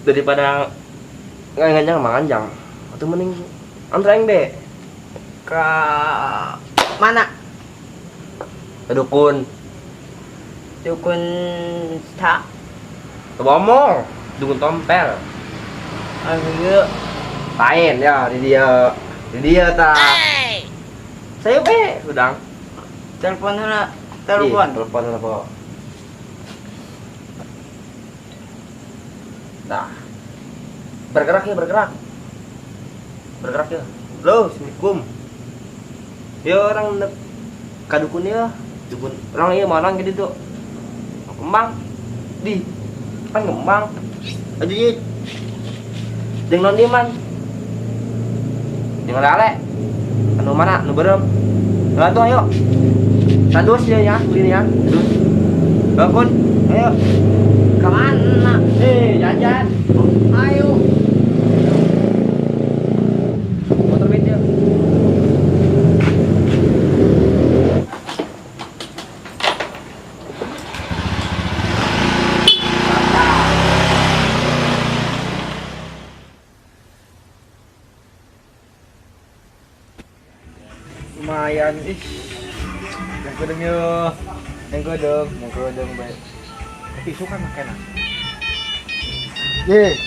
Daripada nganjang manganjang. Atau mending antar aing be. Ke mana? Ke dukun. Dukun tak. Ke bomong. Dukun tompel. Ayo. Lain ya di dia. Di dia ta. Saya be, udang. Telepon lah. Telepon. Ih, telepon telepon. Dah. Bergerak ya, bergerak. Bergerak ya. Loh, Assalamualaikum. Ya orang kadukun ya. Dukun. Orang iya mau orang gitu tuh. Kembang. Di. Kan kembang. Aduh, iya. Jeung non ieu man. Jeung lale. Anu mana? Anu berem. Lah tuh ayo. Tandus ya ya, beli ya. Tandus. Bangun. Ayo. Kemana? Jajan. Ayo. Motor beda. Lumayan ih. Yang kedeng yo. Yang kedeng, yang kedeng baik. Tapi suka makanan. Ye.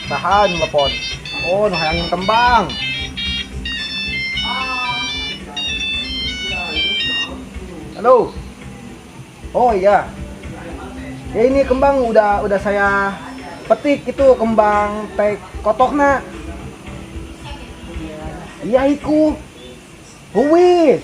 Tahan lepon. Oh, nu hayang kembang. Halo. Oh iya. Ya ini kembang udah saya petik itu kembang teh kotokna. Iya iku. Huwis.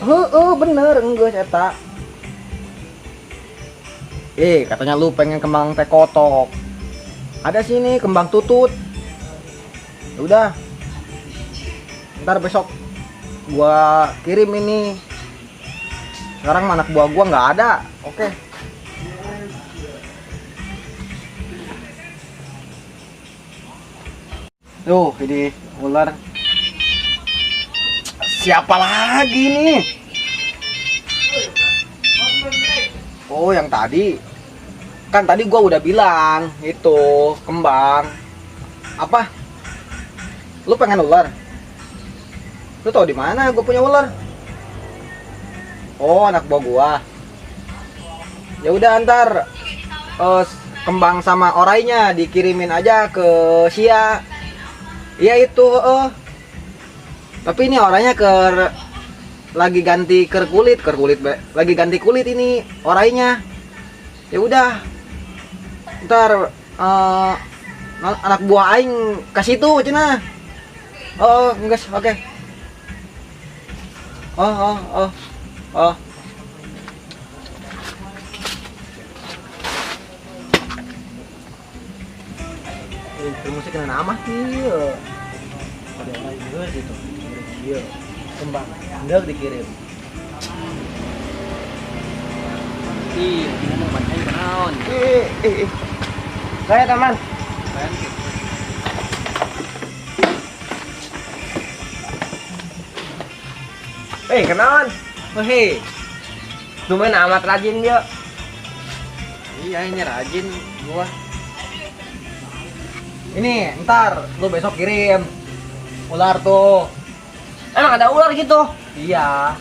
Heeh, bener enggeus eta. Katanya lu pengen kembang teh kotok. Ada sini kembang tutut. Ya udah. Ntar besok gua kirim ini. Sekarang anak buah gua nggak ada. Oke. Tuh, ini ular. Siapa lagi nih? Oh, yang tadi. Kan tadi gua udah bilang itu kembang. Apa? Lu pengen ular? Lu tau di mana gua punya ular? Oh, anak buah gua. Ya udah ntar kembang sama orainya dikirimin aja ke Sia. Iya itu, Tapi ini orangnya ke lagi ganti ke kulit, be. Lagi ganti kulit ini orainya. Ya udah. Ntar anak buah aing ke situ cenah. Oh, enggak, oke. Oh, oh, oh. Oh. Musik kena nama iya. Ada yang lain gitu. Iya. Kembang. Hendak dikirim. Ih, ngomong bantai naon. Ih. Saya teman. Kenalan. Hei. Tumben amat rajin dia. Iya, ini rajin gua. Ini ntar lu besok kirim ular tuh. Emang ada ular gitu? Iya.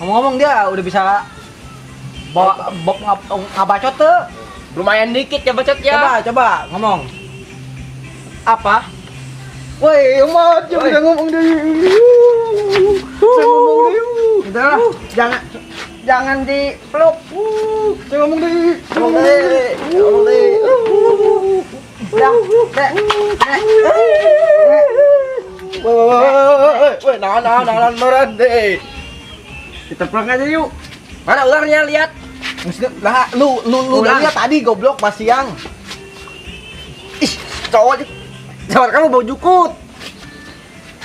Ngomong-ngomong dia udah bisa ngabacot tuh. Lumayan dikit ya bacot ya. Coba ngomong. Apa? Woi, umat, bisa ngomong deh. Bisa ngomong deh. Udah lah, jangan dipeluk. Saya ngomong deh. Ngomong deh. Ngomong deh. Udah, deh. Woi, naon, meren deh. Kita pulang aja yuk. Mana ularnya lihat? Maksudnya, lah lu udah lihat tadi goblok pas siang. Ih, cowok. Cowok kamu bau jukut.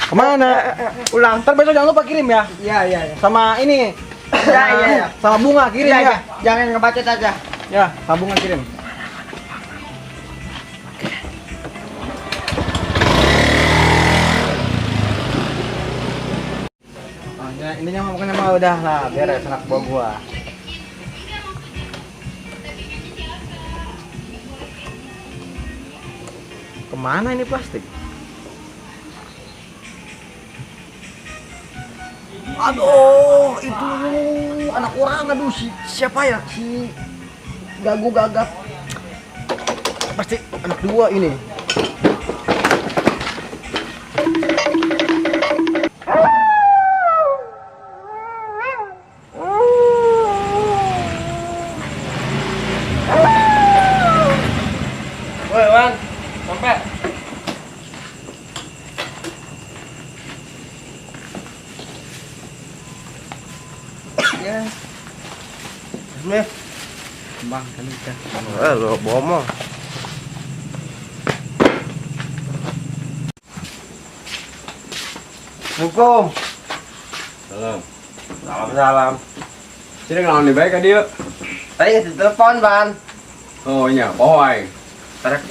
Kemana? Ulang. Ntar besok jangan lupa kirim ya. Iya. Sama ini. Iya. Sama bunga kirim ya. Jangan ngebacot aja. Ya, sama bunga kirim. Oh, Intinya mah pokoknya mah udah lah beres anak buah gua. Kemana ini plastik? Aduh, itu anak orang, aduh si siapa ya? Si gagu gagap. Pasti anak dua ini. Woi, Wan. Sampai. Ya. Nih. Kembang kan kita. Lo bomo. Assalamualaikum. Salam. Salam salam. Sini kenal nih baik tadi yuk. Tadi nggak ditelepon, Ban. Oh iya, boy. Tarik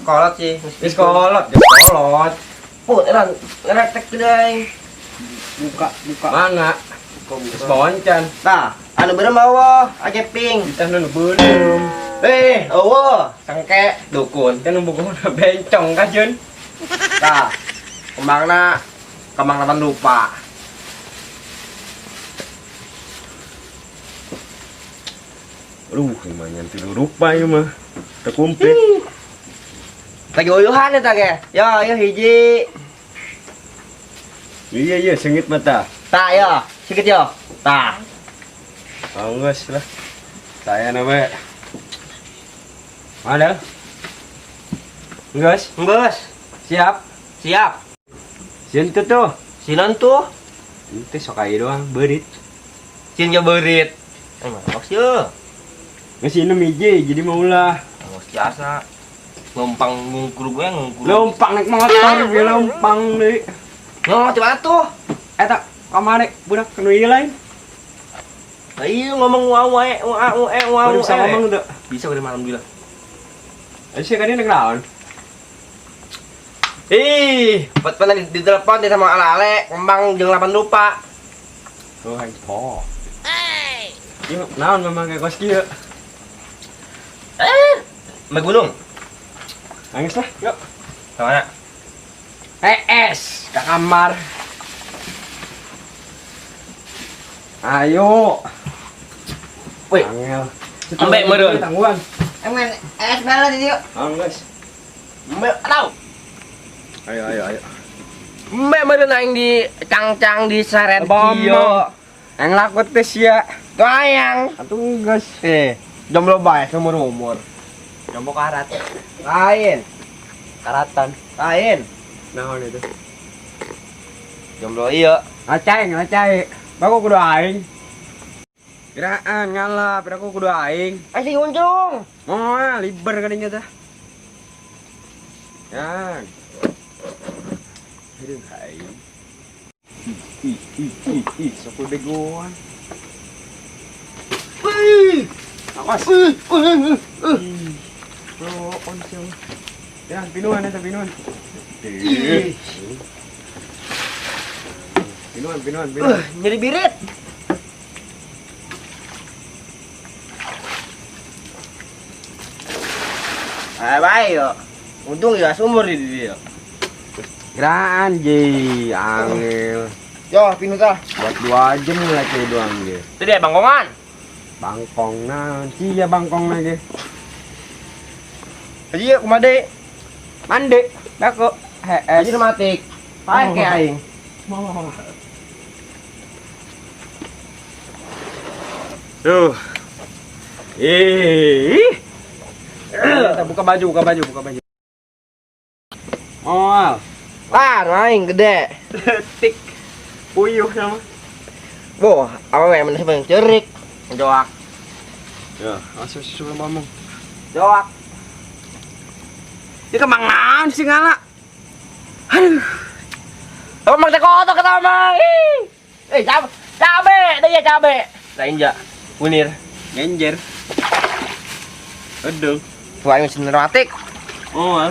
kolot sih. Wis kolot, ya kolot. Put, eran, ngerektek gede. Buka, buka. Mana? Wis boncan. Nah, anu beureum bawa, aja ping. Kita nu beureum. Eh, eueuh, sengke dukun. Kita nu buku bencong ka Jun. Tah, kembangna kembang delapan rupa. Aduh, lumayan tilu rupa ieu mah. Teu komplit. Lagi uyuhan eta ge. Yo, yo hiji. Iya iya sengit mata. Tah yo, sikit yo. Tah. Anggus lah. Saya nama. Mana? Anggus, Geus, siap. siap. Sieun teu tuh. Sinan tuh, Itu sok aya doang beurit. sieun ge beurit. Eh, mah sieun. Geus inum hiji jadi maulah. Awas biasa. Numpang ngungkur gue ngungkur. Lompang naik motor, dia lompang deui. Ngomong di mana tuh? Eta kamari budak nu ieu lain. Lah iya ngomong wa wa e wa u e wa Baru u bisa e. ngomong tuh. Bisa gue alhamdulillah. Ayo sih kan ini naon? Ih, buat pernah di telepon dia sama ale-ale, kembang jeung 8 rupa. Oh, hai po. Ieu naon memang kayak kos kieu. Eh, Mbak Gunung. Nangis lah, yuk. Ke mana? ES ke kamar. Ayo. Woi. Angel. Ambek meureun. Tangguhan. Emang es bala di yuk. Angges. Mbak tahu. Ayo ayo ayo. Mbak meureun aing di cangcang di seret Bom. kieu. Yang laku tes ya. Kayang. Atuh geus. Eh, jomblo bae seumur-umur. Jomblo karat. Lain, Karatan. lain. Naon itu? Jomblo iya. Ngacai, ngacai. Baku kudu aing. Kiraan ngalah, piraku kudu aing. Aing sing uncung. Moal liber kadinya tah. Yang. Aduh, aing. Ih, ih, ih, ih, sok begoan. Wih. Awas. Wih, wih, wih. Bro, on siya. Ya, pinuhan eta pinuhan. Ih. Pinuhan, pinuhan, pinuhan. Nyeri birit. Ah, baik yo. Untung ya sumur di dia. Kiraan ji, angel. Yo, pinu tah. Buat 2 jam lah kayak doang ge. Itu dia bangkongan. Bangkong naon, sia bangkong lagi. Jadi ya kumade. Mandi, bako. Aji Hees. matik. Pae ke aing. Tuh. Ih. Buka baju, buka baju, buka baju. Moal. Tar aing gede. Tik. Puyuh sama. Boh, apa yang bener bang cerik. Joak. Ya, langsung susul ngomong. Joak. Ini kembang naon sih ngala? Aduh. Emang teh kotor kata emang. Ih. Eh, cabe, cabe, deh ya cabe. Lain ja. Kunir. Genjer. Aduh. Tuh aing mesin matik. Moal.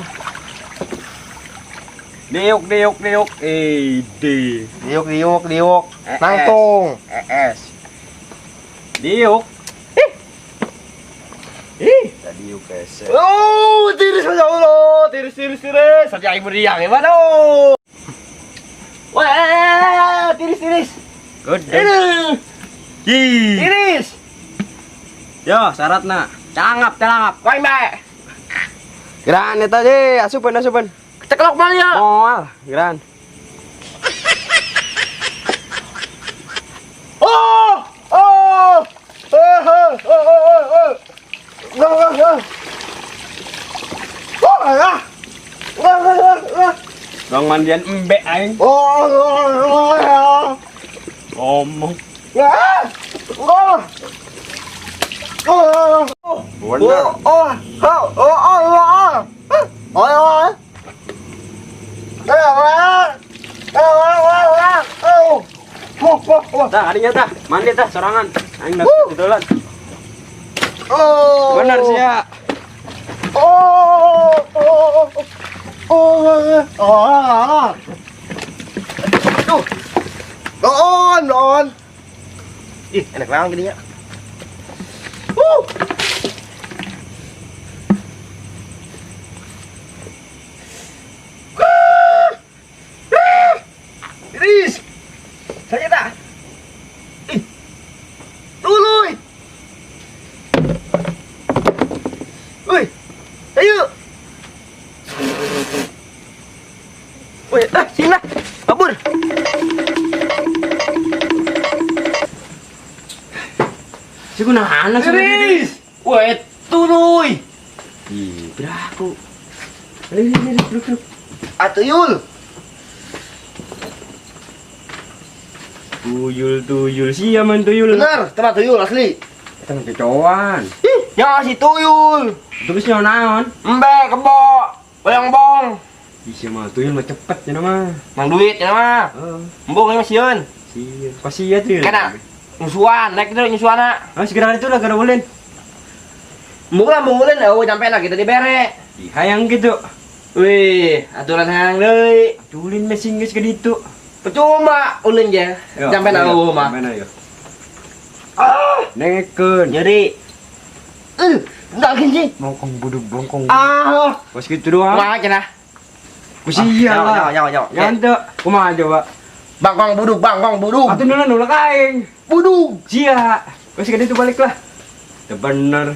Diuk diuk diuk. Eh, di. Diuk diuk diuk. Eh, Nangtung. ES. Diuk. Ih. Tadi diuk hese. Oh, tiris masya Allah, tiris tiris tiris. Saja aing meriang ya mana? Wah, tiris tiris. Gede. Ini, Ih. tiris. Yo, syaratna. Calangap, calangap. Kau bae. Geran eta je, asupeun asupeun. Ceklok mal ya. Moal, geran. Oh, oh, oh, oh, oh, oh, oh. Wah, wah, wah. Oh, ah. Wah, wah, wah, wah. Bang mandian embe aing. Oh, oh, oh, oh. Ngomong. Ah. Oh. Oh. Bener. Oh, oh, oh, oh, oh, oh. Oh, oh. Oh, oh, oh, oh. Tah, adinya tah, mandi tah sorangan. Aing dah kebetulan. Oh. Bener sih ya. Oh, oh, oh, oh, oh. Duh. On, on. Ih, enak banget gininya. Iris. Saya tak. Ih. Tuluy. Woi. Ayo. Woi, ah, sini lah. Kabur. Si kunaon sih? Iris. Woi, tuluy. Ih, beraku. Ini ini duduk duduk. Atuyul. Tuyul tuyul sia man tuyul. Bener, tempat tuyul asli. Eta mah kecoan. Ih, ya si tuyul. Terus nyawa naon? Embe, kebo, bayang bong. Ih, sia mah tuyul mah cepet ya mah. Mang duit ya mah. Heeh. Embung ini sieun. Sia, pasti ya tuyul. Kena musuhan, naik dulu nyusuan. Ah, segera itu lah gara ulin. Embung lah embung ulin, oh sampai lah kita dibere. Ih, hayang gitu. Wih, aturan hayang deui. Tulin mesing geus ka ditu. Percuma ulin je. Sampai na mah. Sampai na yo. Ah, Nengekeun. nyeri. Enggak gini. Bongkong buduk bongkong. Ah, Bos gitu doang. kumaha cenah? Ku sia Nyawa, lah. nyawa, nyawa. Nyantuk. Kumaha coba? Bangkong buduk, bangkong buduk. Atuh nulak nulak aing. Buduk. Sia. Wes ka ditu balik lah. Teu bener.